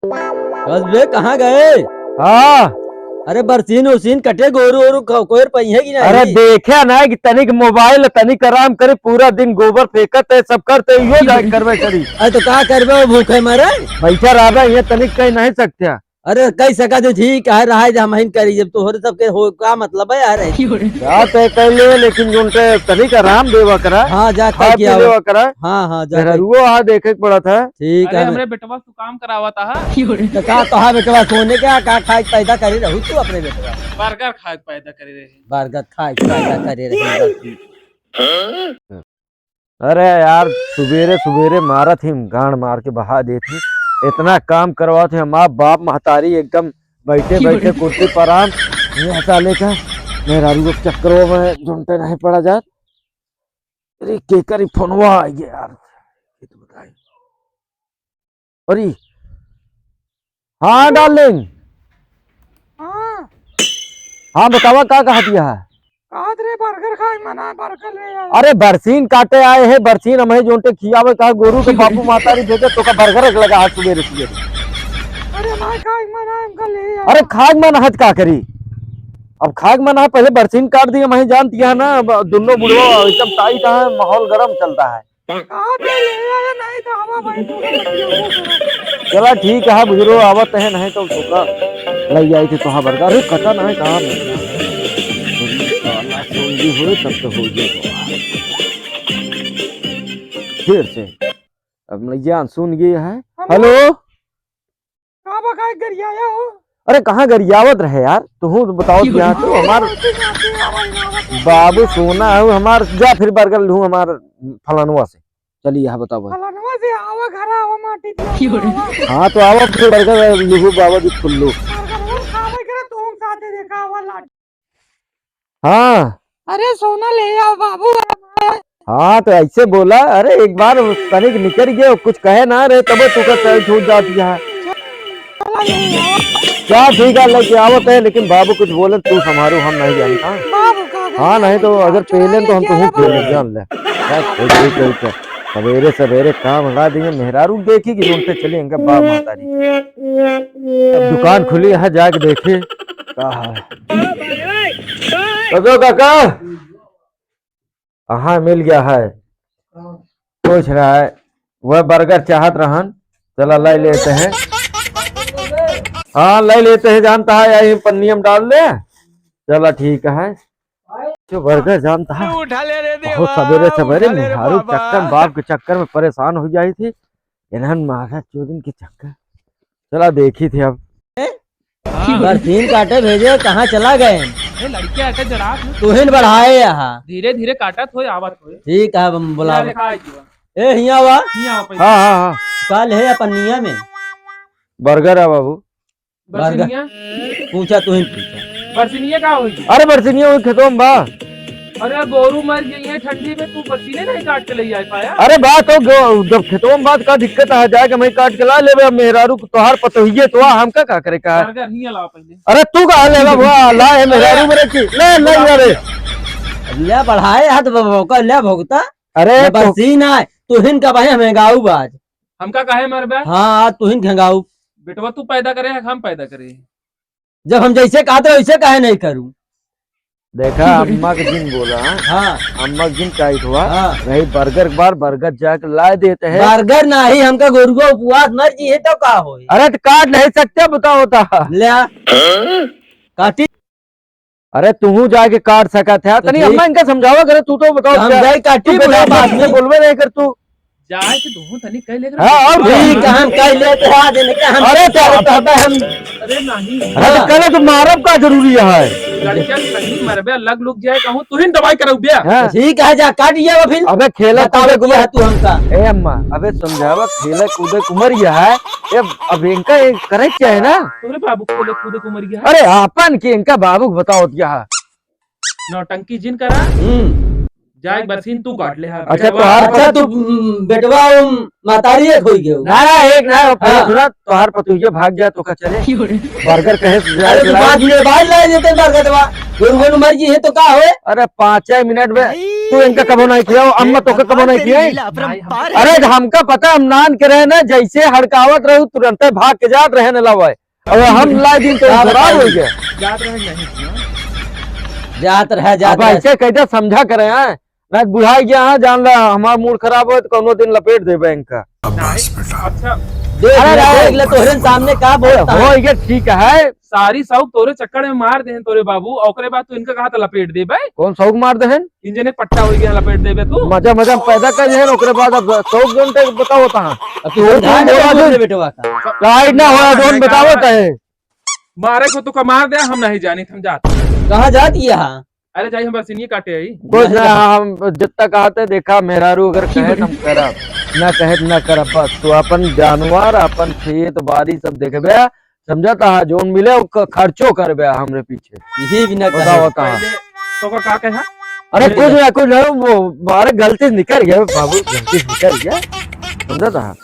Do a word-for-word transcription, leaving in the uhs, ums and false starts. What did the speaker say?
बस बे, कहाँ गए? हाँ। अरे बरसीन उरसीन कटे, गोरू ओरू ख-, कोयर पइहे कि नहीं? अरे देखे ना कि तनिक मोबाइल, तनिक आराम करे, पूरा दिन गोबर फेंकत है, सब करते, यो जाके करबे करी। अरे तो का करबे, वो भूखे मरे? बैठा रहबे, ये तनिक कहीं नहीं सकते। अरे कह सका जो ठीक है, रहा जा, हमहिन करी, जब तोहरे सबके हो का मतलब है यार? जा तय कर ले, लेकिन उनके तनिक आराम देवा करा। हाँ, जा खा कह के पी आवा। लेवा करा। हाँ, हाँ, जा मेहरारुओ आ देखे के पड़त है। ठीक अरे है। हमरे बेटवा से काम करावत हा। तो का तोहा बेटवा सोने के का खाए के पैदा करे रहू तू अपने बेटवा? बर्गर खाए के पैदा करे रहे। बर्गर खाए के पैदा करे रहे। अरे यार, सुबेरे सुबेरे मारत ही, गांड मार के बहा देत ही। इतना काम करवात ही, हमार बाप महतारी एकदम बैठे बैठे कुर्सी पर आराम। ये साले का मेहरारू के चक्करों में झुंटे नहीं पड़ा जात। अरे केकर ई फोनवा आ गया यार, ये तो बताई। अरे हाँ डार्लिंग। हाँ। हाँ बतावा, का कहत है? कहत रहे बर्गर खाए मना, बर्गर ले आए। अरे बरसीन काटे आए है, बरसीन हमें जोंटे खियावे का, गोरू के बापू मातारी भेजे तो का बर्गर लगा हाथ सुबेरे सुबेरे। अरे भाई खाए मना, हमका ले आए। अरे खाए मना हत का करी, अब खाए मना है, पहले बरसीन काट दिया, मैं जानती है ना, अब दोनों बुढ़वा एकदम टाइट है, माहौल गरम चलता है। कहाँ पे ले आया? नहीं तो हवा भाई, तू तो लग गया। चला ठीक है, बुजुर्गो आवत है, नहीं तो तोका लग जाई थी तोहा बर्गर। अरे कटा नहीं, कहाँ में? सोंगी होए तब तो हो गया। फिर से अब नैया सुन गई है। हेलो। हेलो। का बा, काहे गरियाया हो? अरे कहाँ गरियावत रहे यार, तुहू तो बताओ कि यहाँ तो हमार बाबू सोना है हमार, जा फिर बर्गर लूँ हमार फलानवा से। चलिए यहाँ बताओ भाई। फलानवा से आवा, घर आवा, माटी दिया। हाँ तो आवा फिर बर्गर लूँ बाबा जी फुल्लू। बर्गर खावे करे तुम साथे देखा आवा लाट। हाँ। अरे सोना ले आओ बाबू। हाँ, तो ऐसे बोला, अरे एक बार तनिक निकल गए, कुछ कहे ना रहे, तबे तू का सही छूट जाती है। चला ले आओ। क्या ठीक है, लेके आवत है, लेकिन बाबू कुछ बोले, तू संभारो, हम नहीं जानता। बाबू का हाँ, नहीं तो अगर पेले तो हम तो हूँ पेले, जान ले। बस, ठीक, ठीक, ठीक है। सवेरे सवेरे काम लगा देंगे, मेहरारू देखी कि जोनते चली इनका बाप महतारी। अब दुकान खुली है, जाके देखी का है। तो जो काका, हाँ, मिल गया है। पूछ रहा है, वह बर्गर चाहत रहन, चला लाई लेते हैं। हाँ, लाई लेते हैं, जानता है, यही पन्नी में डाल दे। चला ठीक है। जो बर्गर जानता है, उठा ले रे बहुत देवा, सवेरे सवेरे उठा ले रे मेहरारू बाबा। चक्कर में, बाप के चक्कर में परेशान हो जाई थी। इन्हन मारा चोदन के चक्कर। चला देखी थी अब। हाँ। बरसीन काटे भेजे, कहाँ चला गए? ए, लड़के आके जरा तू। तुहिन बढ़ाए यहाँ। धीरे धीरे काटत होए, आवत होए। ठीक है, हम बुलावे। क्या लिखा है जीवा? ए, हियाँ वा। हियाँ वा पहले। हाँ, हाँ, हाँ। का ले है पन्निया में? बर्गर है बाबू। बरसिनिया? पूछा, तुहिन पूछा। बरसिनिया का होई? अरे बरसिनिया वही खेतों में बा। अरे गोरू मर गई है ठंडी में, तू बरसीने नहीं काट के ले आ पाया? अरे बा तो गो-, जब खेतों में बा तो का दिक्कत है, जाके मैं काट के ला लेबे, अब मेहरारू तोहार पतोहिए तो आ, हमका का करे का है? बर्गर हियाँ लाओ पहले। अरे तू कहाँ लेबा भुआ, ला है मेहरारू मेरे की, ले, ले, ले रे। ले बढ़ाए हाथ ब-, ब-, कर ले भोगता। अरे ले तो बरसीन आए, तुहिन का भाई हमें गाऊ बाज। हमका काहे मरबे? हाँ, तुहिन खेंगाऊ। बेटवा तू पैदा करे है, हम पैदा करे? जब हम जैसे कहत रहे, वैसे काहे नहीं करूँ? देखा, अम्मा के जिन बोला, हाँ? हाँ। अम्मा के जिन टाइट हुआ, हाँ। रही बर्गर के बार, बर्गर जाके ला देते हैं। बर्गर नहीं, हमका गोरुआ उपवास मर जी है तो का होई? अरे तो काट नहीं सकते, बताओ होता। ले आ। हाँ? काटी। अरे तुहू जाके काट सकत है, तो तनी ठीक। अम्मा इनका समझावा करे, तू तो बताओ तो हम क्या? जाई काटी तू बेटा बुढ़ा बाप से आदमी। बोलबे नहीं कर तू। जाए के तुहू तनी कह ले कर। हाँ, और ठीक, हम कह लेते हैं, आज इनका हम अरे तो क्या अब कहता है हम। अरे नहीं। अरे तो हाँ। कहले तो मारब का जरूरी है? लड़किया के नहीं मरबे, अलग लोग जाए कहूँ, तू ही दवाई कराऊ बे। हाँ। ठीक है, जा काट लिया वो फिर। अबे खेला बतावे कूदे गुआ है तू हमका। ए अम्मा, अबे समझावा, खेला कूदे के उमर यह है। ए, अब इनका एक करे क्या है ना? तोरे बाबू खेले कूदे के उमर यह है। अरे आपन के इनका बाबू के बताओ क्या है? नौटंकी जिन करा। हम्म। जा, एक बरसीन तू काट ले, हाँ, अच्छा, बेटवा। तोहार अच्छा, तू, उम, बेटवा, उम, महतारी एक होई गयो। ना, ना, एक ना, पहले हाँ। सुना, तोहार पतोहिया भाग जाए तो का चले? बर्गर कहे से जाए अरे, तू खिलाए। बाद में, बाद लाई देते बर्गर बा। गोरू गोरू मर गई है तो का होए? अरे, पाँचे मिनट में तू इनका कबो नहीं खियाओ, अम्मा तो का कबो नहीं खियाई। अरे, हमका पता, हम नान के रहे ना, जैसे हड़कावत रहू, तुरंते भाग के जात रहे न लावे। अब हम लाई दिन तो का खराब बताई? हो गया। जात रहे नहीं। जात रहे, जात अब रहे। ऐसे कैसे समझा करे हैं? ना बुढ़ा गया है, जान ला, हमार मूड खराब हो तो कौनो दिन लपेट दे बैंक का। शाबाश बेटा। अच्छा। देख अरे ले, नहीं, देख ले, तोहरे सामने का बोलता है। हो, ये ठीक है। सारी शौक तोरे चक्कर में मार देहन तोरे बाबू, और ओकरे बाद तू इनका कहा था लपेट देबे? कौन शौक मार देहन? इंजन एक पट्टा हो गया, लपेट देबे तू? मजा, मजा में पैदा कर देहन, ओकरे बाद अब शौक जोन तक बताओ कहाँ? अब तू तू ध्यान बोला दे जो। अपने बेटवा का। राइट ना हो, जोन बताओ कहे। मारे को तो का मार दे, हम नहीं जानी, हम जाते। कहाँ जाती है? अरे जाई, हम बरसिनिये काटे आई। कुछ ना, हम जितना कहते देखा, मेहरारू अगर कहे त हम करब, ना कहे त ना करब। बस तू अपन जानवर, अपन खेत बाड़ी सब देखबे, समझत हा, जोन मिले उ ख-, खर्चो करबे हमरे पीछे। यही भी ना बताओ, कहे। बताओ। पहले तो का, का कहा? अरे अरे कुछ ना, कुछ ना, वो मारे गलती से निकल गया बाबू, गलती से निकल गया, समझत हा।